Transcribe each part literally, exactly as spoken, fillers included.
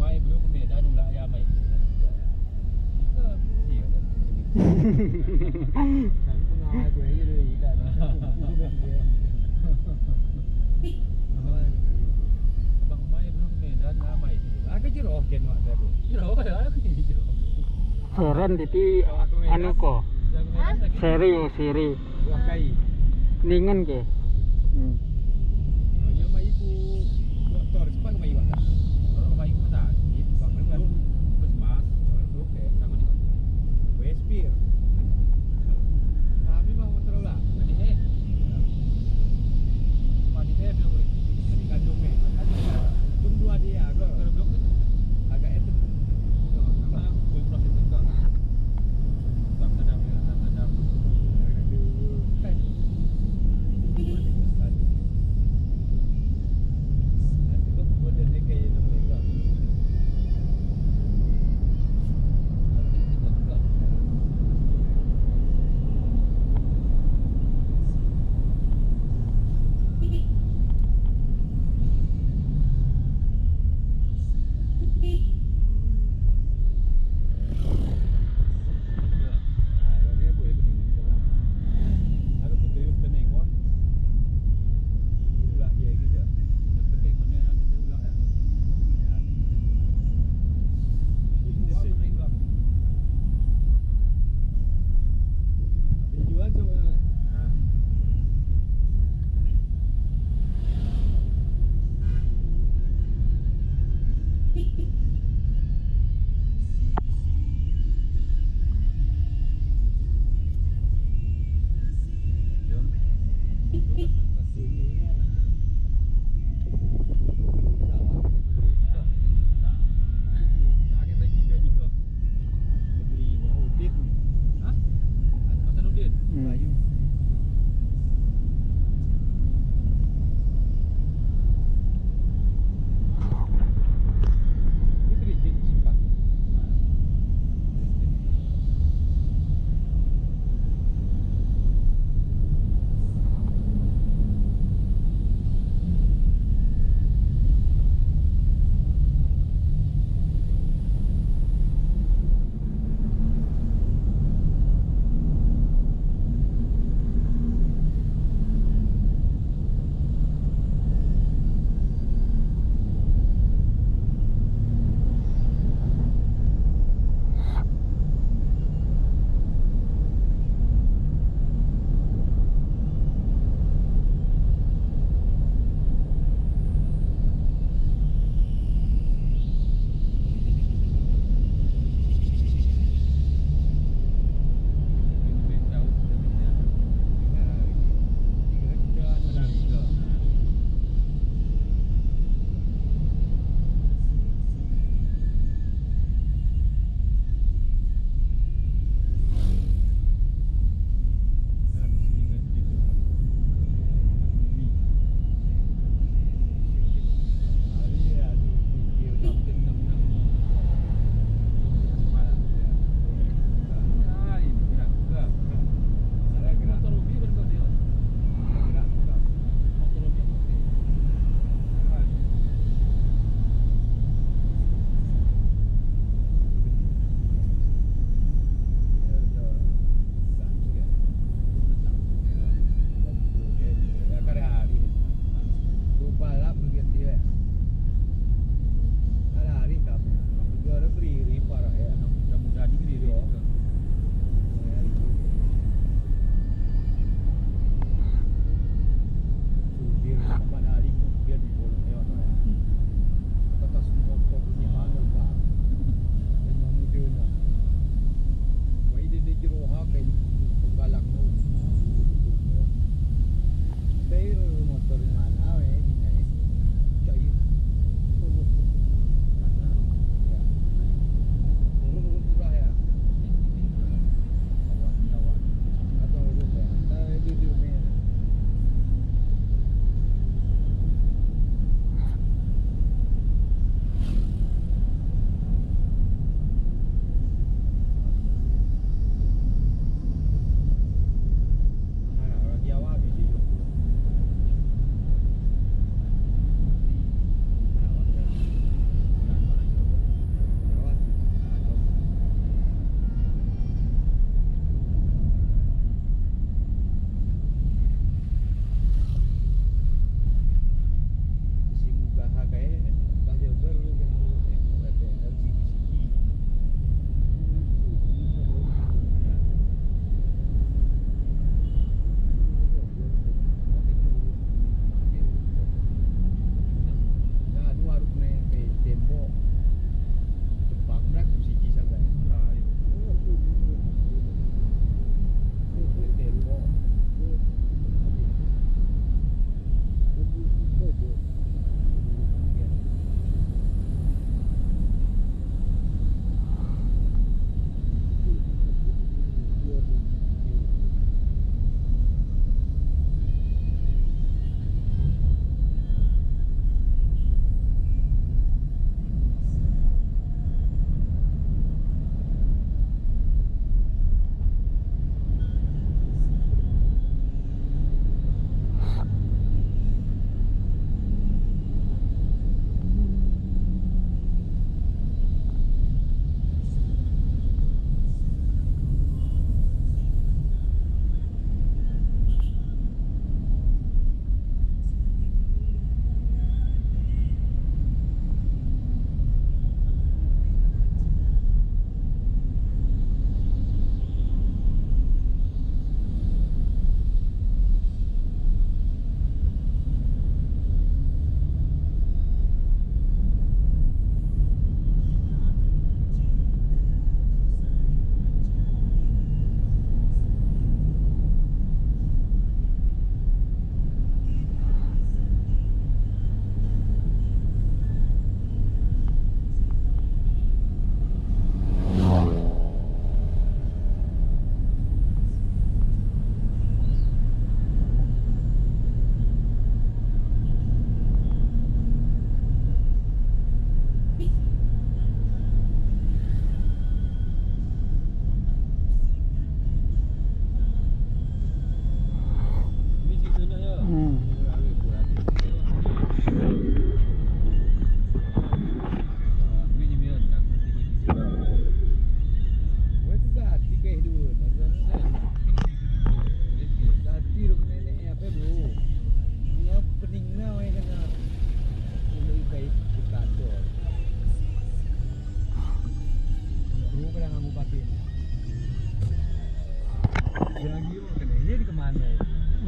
Mai belum ke Medan, ulah ya mai. Ke, iya, kan? Kami pengawai gue aja dulu, ikan. Abang mai belum ke Medan, lah mai. Aku jero, kan, wak saya, bro. Jero, ya, aku jero. Soran titi anu ko. Hah? Seri, oh, seri. Buah kai. Ningan ke? Hmm. Nyoe mai ibu doktor, sempat mai ibu. Orang mai ibu tak? Ibu bang kan puskesmas, orang tu ke sama ni. Wespir. Kami mah motor lah. Tadi eh. Tadi eh belum. Tadi kandung eh. Untung dua dia, bro. Kalau belum tu agak itu. Itu, apa? Full process itu. Tak sadar, tak sadar. Kan?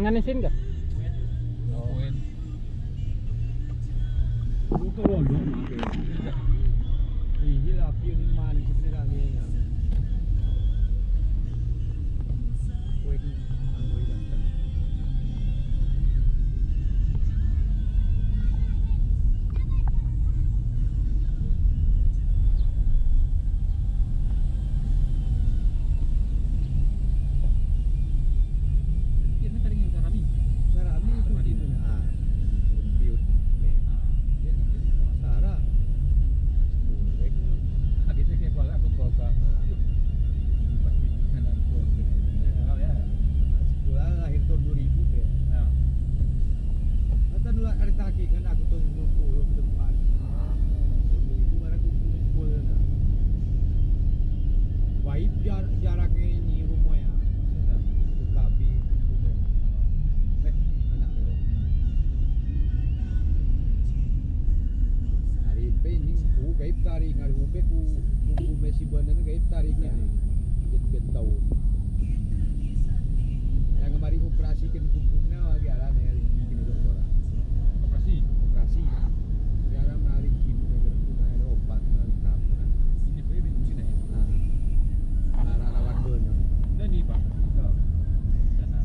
Ngon isin kah? Sekolah lahir tahun dua ribu deh. Ya. Masa dulu ada sakit kan aku tahun sembilan puluh ke tempat. Tahun dua ribu baru aku kumpul na. Baik jar jarak ini rumah ya. Sudah. Aku kabi kumpul. Eh, anak dia. Hari ini ku gaib tarik hari ubek ku kumpul mesi benar gaib tarik ni. Jet jet tahun. Yang kemarin operasi kan kumpul na lagi ala ni hari ini kena doktor. Operasi. Operasi. Biar hari ini kena doktor na obat na lengkap na. Ini baby ni. Ha. Lara rawat benar. Dah ni pak. Dah. Sana.